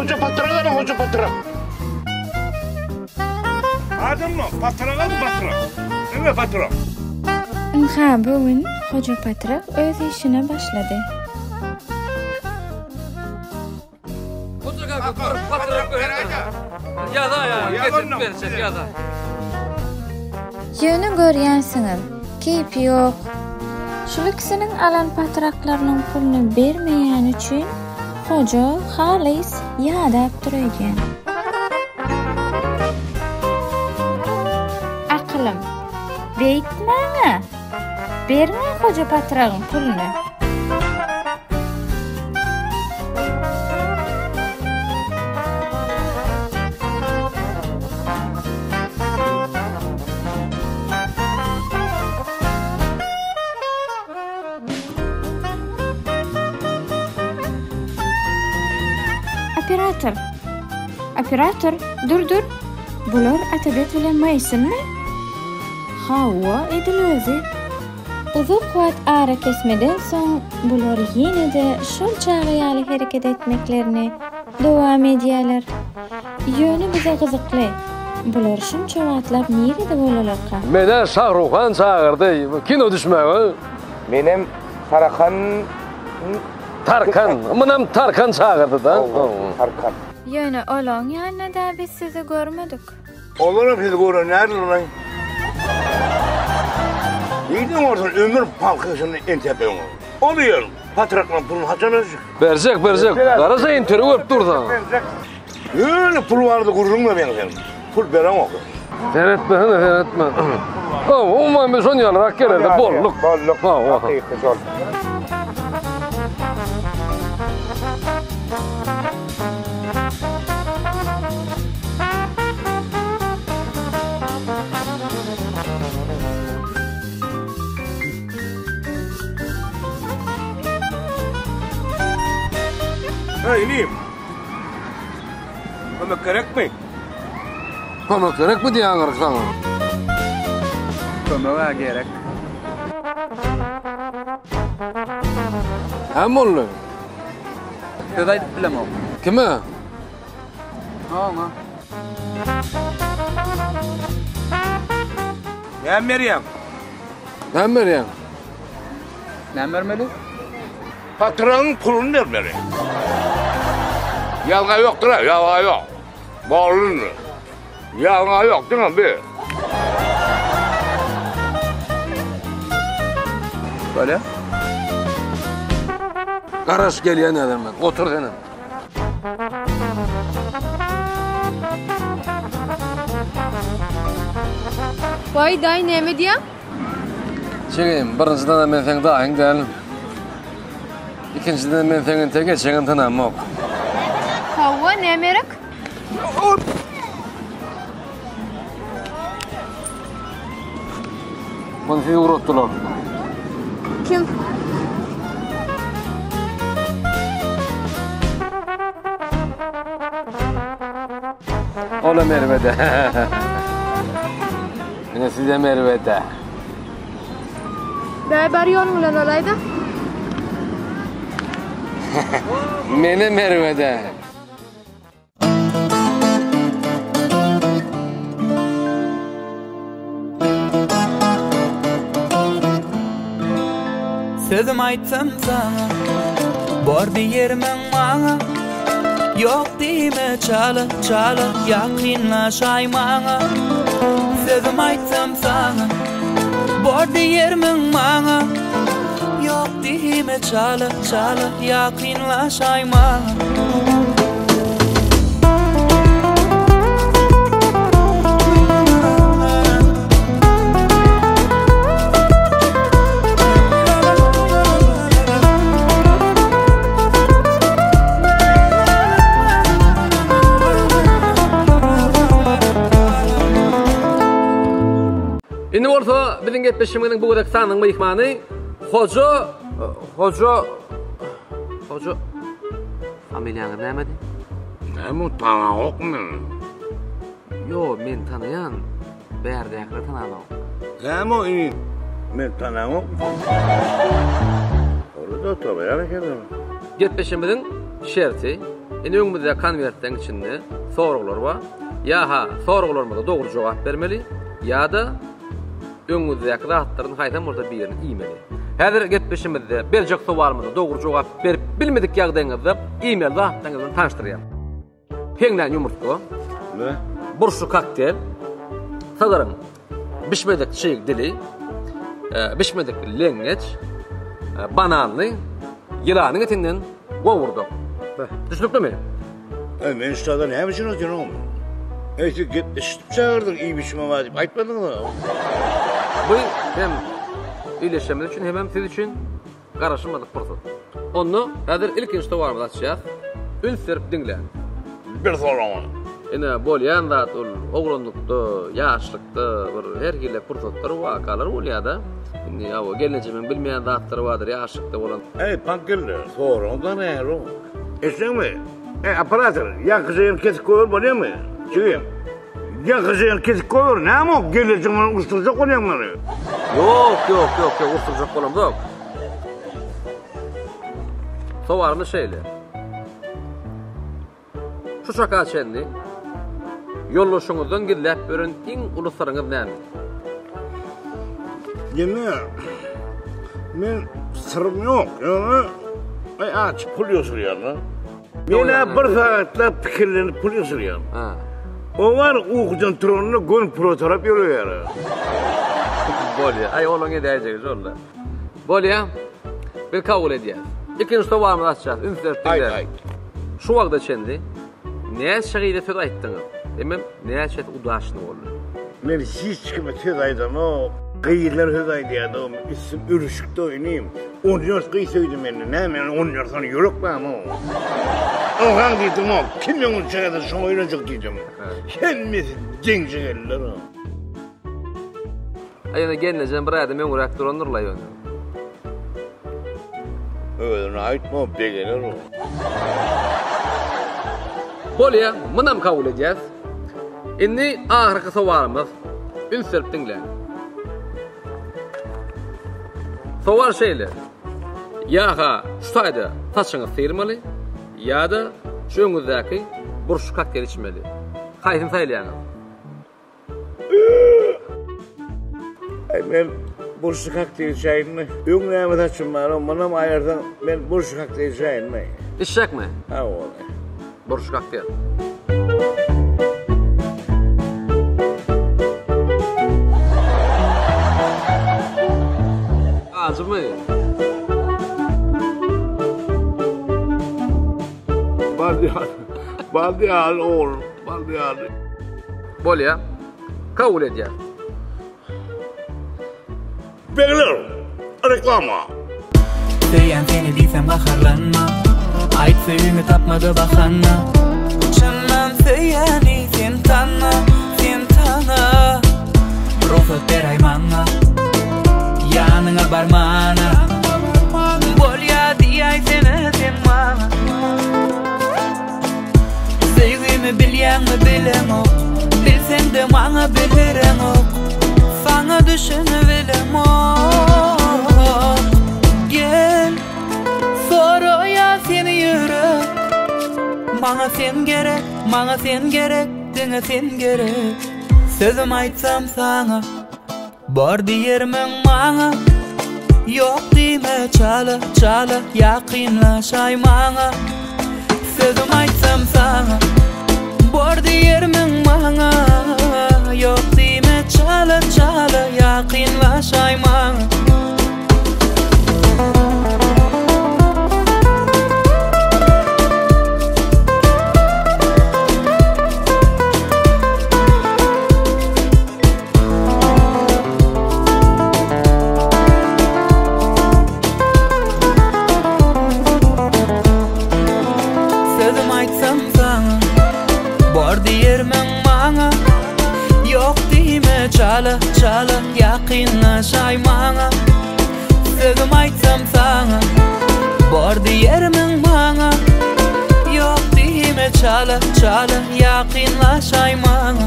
Hoja patrak alyň, hoja patrak. Adamlar, patrak alyň, patrak. Diňe patrak. Ynha, bu gün Hoja Patrak öz işine başlady. Hoja kaka, bir patrak beräýdä. Ýaza ýa, getirip berjek, ýaza. Ýöne görýänsiňiz, keýpi ýok. Şul ikisiniň alan patraklarynyň puluny bermeýäni üçin Hoja halys ýadap dur öýdýän. Akylym, beýtmäň-ä! Beriň-ä Hoja patragyň puluny! Operator! Operator, dur dur! Bular Atabek bilen Maýsynmy? Hawa, edil özi. Uzak wagt arakesmeden soň bular ýene-de şol çaga ýaly hereket etmeklerini dowam edýärler. Ýöne bize gyzykly, bular şunça wagtlap nirede bolalarka? Menä Şahruhan çagyrdy kino düşmäge. Menem Tarakan. Tarkan, munam Tarkan çagyrdy-da. Tarkan. Ýöne olaň ýanynda-da biz sizi görmedik. Olaram sizi gören nädip-laý? Nirden bolsun ömür palkyşyny entäp öňe. Ol ýer patraklaň puluny haçan berjek? Berjek, berjek. Garaşa interwýu berip dur saňa. Ýöne pul barada gürrüň berýäň sen. Pul bereňok. Seretmesene, seretme. Hawa, umuman biz şon ýalyrak gelerdik, bolduk. Bolduk. Hawa. Hakyky şol. Hey inim. Kömek gerekmi? Kömek gerekmi diýýäňir saňa? Kömeg-ä gerek. Näme boldy? Söz aýdyp bilemok. Kime? Oňa. Näme berýäň? Näme berýäň? Näme bermeli? Patragyň puluny bermeli. Ýalňa ýokdur-a, ýalňa ýok. Boldy indi. Ýalňa ýok, diňe bir. Bolýa. Garaş gelýän häzir men. Otur senem. Waý daýy näme diýýäň? Jigim, birinjiden men seň daýyň däl. Ikinjiden men seň entek ejeňem tanamok. Hawa, näme gerek? Muny siz ugratdylar. Kim? Olam erbede. Ine sizem erbede. Bä bar ýoluň bilen bolaýda. Menem erbede. Sözüm aýtsam saňa Bor diýermiň maňa Ýok diýme çala çala Ýakynlaşaý maňa Sözüm aýtsam saňa Bor diýermiň maňa Ýok diýme çala çala Ýakynlaşaý maňa. Indi bolsa biziň gepleşigimiziň bu gezek sanyň myhmany Hoja Hoja Hoja Familiýaňyz nämedi? Näme tanaňokmy? Ýo, men tanaýan. Bärdäkiler tananok. Näme o inim? Men tanaňok. Ora-da tanaýan ekenim. Gepleşigimiziň şerti. Indi öňümizdäki konwertleň içinde soraglar bar. Ýa-ha soraglarymyza dogry jogap bermeli, ýa-da öňüňizdäki zatlaryň haýsam bolsa birini iýmeli. Häzir gepleşigimizde berjek sowalymyza dogry jogap berip bilmedik ýagdaýyňyzda iýmeli zatlaryňyz bilen tanyşdyrýan. Heňlän ýumurtga. Ne? Burçly kokteýl. Sygyryň bişmedik çig dili, e, bişmedik leňňeç, e, bananly, ýylanyň etinden gowurdak. Düşnüklimi? E, men şu taýda näme üçin otyryn? Eý, siz gepleşip çagyrdyň, iýip-içme bar diýip aýtmadyňyz. Bu hem ildeşlerimiz üçin, hemem siz üçin Garaşylmadyk pursat. Onda häzir ilkinji sowalymyzy açýas. Üns berip diňläň. Bir soragyň. Ine, bolýan zat ol oglanlykda, ýaşlykda bir her hili pursatlar, wakalar bolýar-da. Indi ýa gelnejemiň bilmeýän zatlary bardyr ýaşlykda bolan. Eý, paňkyldy, soragyň-da nähili? Eşitdiňmi? Eý, operator, ýaňkyja ýerini kesip goýber bolýamy? Jigim. Ýaňkyja ýerini kesip goýber, näme o gelnejeň bilen uruşdyrjak bolýaň meni? Ýok, ýok, ýok, ýok, uruşdyrjak bolamzok. Sowalymyz şeýle. Şu çaka çenli ýoldaşyňyzdan gizläp ýören iň uly syryňyz näme? Ýene men syrym ýok, ýöne aý aç pul ýygşyrýan-da. Men-ä bir sagatlap pikirlenip pul ýygşyrýan. O bar ukudan turanda göni pula tarap ýöreýär. Bolýa. Aý olaň edäýjegi şol-da. Bolýa. Biz kabul edýäs. Ikinji sowalymyzy açýas. Üns berip diňläň. Aýt, aýt. Şu wagta çenli näçe gyza söz aýtdyňyz? Hemem näçesi udaçny boldy? Men hiç kime söz aýdamok. Gyzlar söz aýdýardy. Üstüm ürüşikdi inim. 14 gyz söýdi meni. Näme men 14 sany ýürek barmy? Oňa diýdim, o kim öňüne çykarsa şoňa öýlenjek diýdim. Hemmesi deňje geldiler. Aý ýöne gelnejem bir ädim öňräk durandyr-la ýöne. Özüne aýtma, begener o. Bolýa, munam kabul edýäs. Indi ahyrky sowalymyz. Üns berip diňläň. Sowal şeýle. Ýa-ha şu taýda saçyňyzy syrmaly, ýa-da şu öňüňizdäki burçly kokteýli içmeli. Haýsyny saýlaýaňyz? Aý men burçly kokteýl içäýinmi? Öň näme saçym bar, munam aýyrsaň men burçly kokteýl içäýinmi? Içjekmi? Hawa. Burçly kokteýl. Ajymy? Bal ýaly, bal ýaly oglum, bal ýaly. Bolýa. Kabul edýär. Begler, reklama. Söýýän seni diýsem gaharlanma Aýt söýgimi tapmady bahana Çyndan söýýäni sen tana Sen tana Rugsat beräý maňa Ýanyňa barmana Bolýa diýäýsene sen maňa Söýgimi bilýäňmi bileňok Bilseňde maňa bildireňok Saňa düşünibilemok Gel soraýar seni ýürek Maňa sen gerek, maňa sen gerek, diňe sen gerek Sözüm aýtsam saňa Bor diýermiň maňa Ýok diýme çala çala Ýakynlaşaý maňa Sözüm aýtsam saňa Bor diýermiň maňa Ýok diýme çala çala Ýakynlaşaý maňa. Sözüm aýtsam saňa Bor diýermiň maňa Ýok diýme çala çala Ýakynlaşaý maňa Sözüm aýtsam saňa Bor diýermiň maňa Ýok diýme çala çala Ýakynlaşaý maňa.